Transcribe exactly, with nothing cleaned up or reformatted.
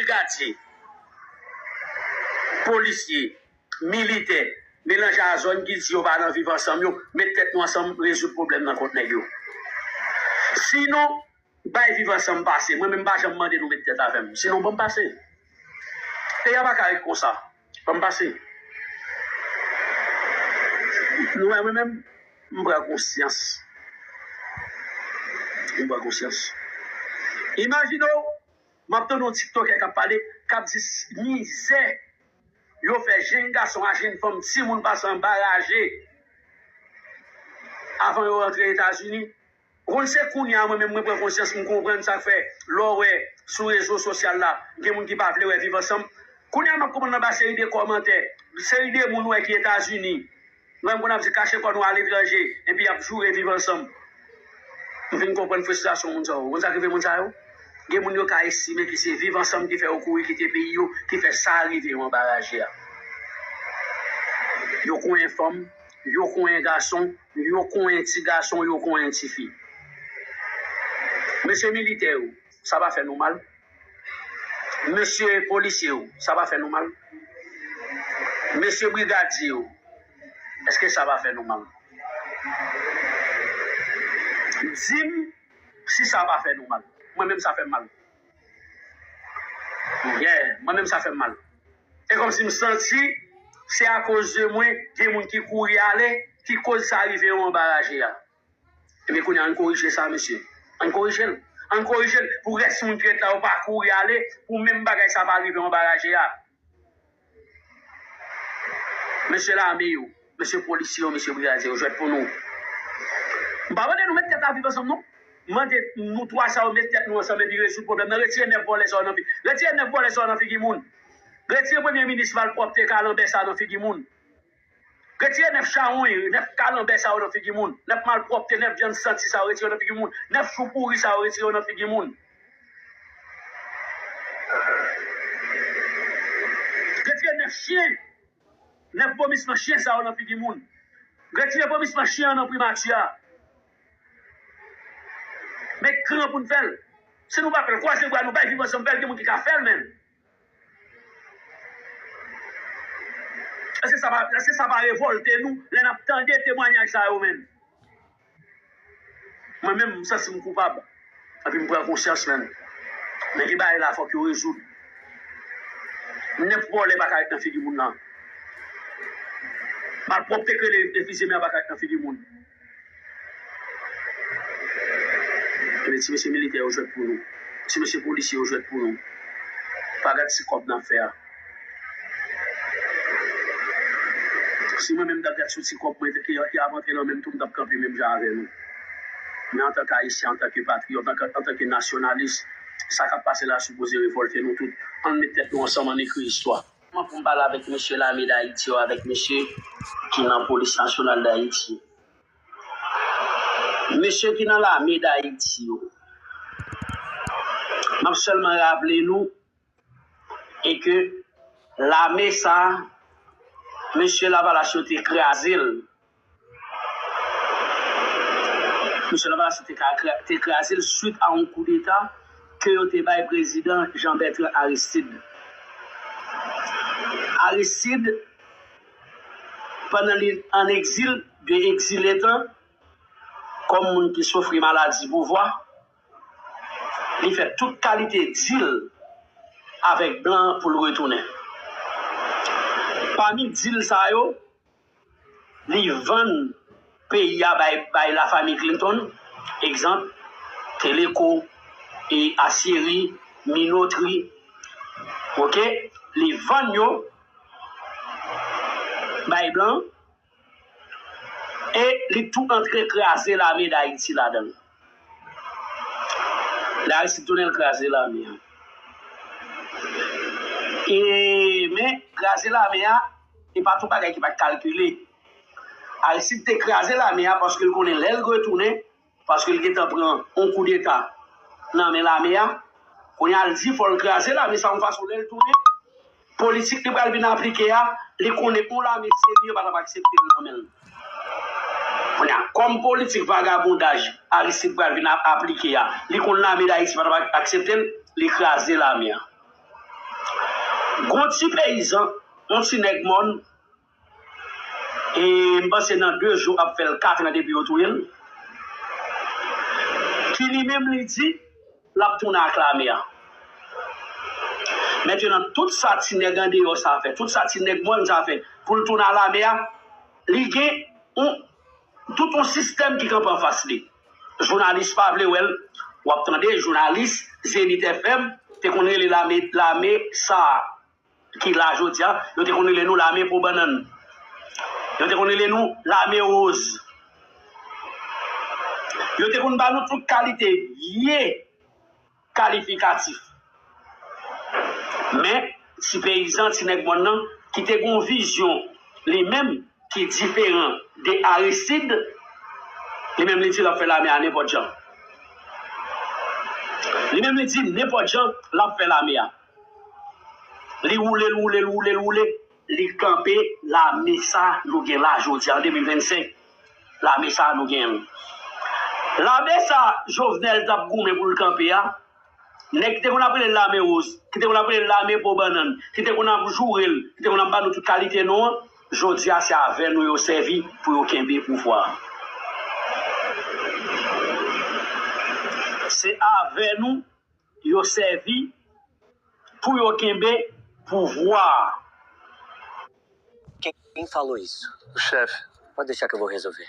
Brigadye, polisye, militè, melanje a zòn ki di yo pa nan viv ansanm yo, met tèt nou ansanm, rezoud pwoblèm nan kont nèg yo. Sinon, bay viv ansanm pase. Mwen menm, m pa janm mande nou met tèt avè m. Sinon, ban m pase. Peyi a pa ka ret konsa. Ban m pase. Nou wè, mwen menm, m pran konsyans. M pran konsyans. Imajine w, m ap tande yon tiktokè k ap pale, k ap di s- mizè yo fè jenn gason ak jenn fanm, timoun pase anba raje avan yo rantre Etazini. Ou konn se kounye a mwen menm mwen pran konsyans, m konprann sa k fè lè w wè sou rezo sosyal la, gen moun ki pa vle wè viv ansanm. Kounye a m ap konprann anba seri de kòmantè, seri de moun ou wè ki Etazini. Lè m konn ap di kache kò nou aletranje, epi y ap joure viv ansanm. M vin konprann fristrasyon moun sa yo. Ou konn sa k rive moun sa yo? Gen moun yo ka estime ke se viv ansanm ki fè yo kouri kite peyi yo, ki fè sa rive yo anba raje a. Yo konyen fanm, yo konyen gason, yo konyen ti gason, yo konyen ti fi. Mesye militè yo, sa pa fè nou mal? Mesye polisye yo, sa pa fè nou mal? Mesye brigadye yo, èske sa pa fè nou mal? Di m si sa pa fè nou mal. Mwen menm, sa fè m mal. Yeah, mwen menm, sa fè m mal. E kòmsi m santi se akoz de mwen gen moun ki kouri ale, ki koz sa rive yo anba raje a. Ebyen, kounye a, ann korije sa, mesye. Ann korije l. Ann korije l pou rès moun ki ret la yo pa kouri ale, pou menm bagay sa pa rive anba raje a. Mesye lame yo, mesye polisye yo, mesye brigadye yo, jwèt pou nou. M pa mande nou met tèt a viv ansanm, non. M mande nou twa sa yo met tèt nou ansanm epi rezoud pwoblèm nan. Retire nèf vòlè sa yo nan fi-, retire nèf vòlè sa yo nan figi moun. Retire premye minis malpwòpte kalanbè sa yo nan figi moun. Retire nèf chawony, nèf kalanbè sa yo nan figi moun. Nèf malpwòpte, nèf vyann santi sa yo, retire yo nan figi moun. Nèf chou pouri sa yo, retire yo nan figi moun. Retire nèf chen, nèf vomisman chen sa yo nan figi moun. Retire vomisman chen an nan primati a. Met kran pou n fè l. Si nou pa fè l, kwaze bra nou, bay viv ansanm, fè l, gen moun ki ka fè l menm. Èske sa pa, èske sa pa revòlte nou lè n ap tande temwayaj sa yo menm? Mwen menm, m santi m koupab. Epi m pran konsyans menm. Men gen bagay la fòk yo rezoud. Nèf vòlè pa ka ret nan figi moun nan. Malpwòpte k rele enfizye mè a pa ka ret nan figi moun. Ebyen, ti mesye militè yo jwèt pou nou. Ti mesye polisye yo jwèt pou nou. Pa gad ti kòb n ap fè a. Si mwen menm m t ap gad sou ti kòb mwen ki, ki ap antre nan men m tou, m t ap kanpe menm jan avè nou. Men antanke Ayisyen, antanke patriyòt, antanke, antanke nasyonalis, sa k ap pase la sipoze revòlte nou tout. Ann met tèt nou ansanm, ann ekri istwa. Kòman pou m pale avèk mesye lame Dayiti yo, avèk mesye ki nan Polis Nasyonal Dayiti? Mesye ki nan lame Dayiti yo, m ap sèlman raple nou e ke lame sa a, mesye Lavalas yo te kraze l. Mesye Lavalas yo te ka kra-, te kraze l swit a yon koudeta ke yo te bay prezidan Jean Bertrand Aristide. Aristide, pandan li an egzil, de egzil etan, kòm moun ki soufri maladi pouvwa, li fè tout kalite dil avèk blan pou l retounen. Pami dil sa yo, li vann peyi a bay, bay lafanmi Clinton, egzanp, Teleco, e, asyeri, minotri, oke? Li vann yo bay blan, e li tou antre kraze lame Dayiti ladan l. Lè Aristide tounen, l kraze lame a. E, men, kraze lame a, e pa t yon bagay ki pa t kalkile. Aristide te kraze lame a paske l konnen lè l retounen, paske l gentan pran yon koudeta nan men lame a. Kounye a, l di fò l kraze lame sa yon fason, lè l tounen, politik li pral vin aplike a, li konnen yon lame serye pa t ap aksepte l nan men l. Kounye a, kòm politik vagabondaj Aristide pral vin ap-, aplike a, li konn lame Dayiti pa t ap aksepte l, li kraze lame a. Gon ti peyizan, yon ti nèg mòn, e m panse nan de jou ap fè l kat an depi yo touye l, ki li menm li di l ap tounen ak lame a. Mentnan, tout sa ti nèg andeyò sa fè, tout sa ti nèg mòn sa fè pou l tounen ak lame a, li gen yon, tout yon sistèm ki kanpe anfas li. Jounalis pa vle wè l, w ap tande jounalis Zenith F M te konn rele lame, lame sa a ki la jodi a, yo te konn rele nou lame po bannann. Yo te konn rele nou lame woz. Yo te konn ba nou tout kalite vye kalifikatif. Men, ti peyizan, ti nèg mòn nan, ki te gen yon vizyon li menm ki diferan de Aristide, li menm li di l ap fè lame a nenpòt jan. Li menm li di nenpòt jan l ap fè lame a. Li woule, l woule, l woule, l woule. Li kanpe lame sa nou gen la jodi a, an de mil vennsenk. Lame sa nou gen. Lame sa Jovenel t ap goumen pou l kanpe a, nèg ki te konn ap rele l lame woz, ki te konn ap rele l lame po bannann, ki te konn ap joure l, ki te konn ap ba nou tout kalite non an, jodi a se avè nou yo sèvi pou yo kenbe pouvwa a. Se avè nou yo sèvi pou yo kenbe pouvwa a. Quem falou isso? O chefe. Pode deixar que eu vou resolver.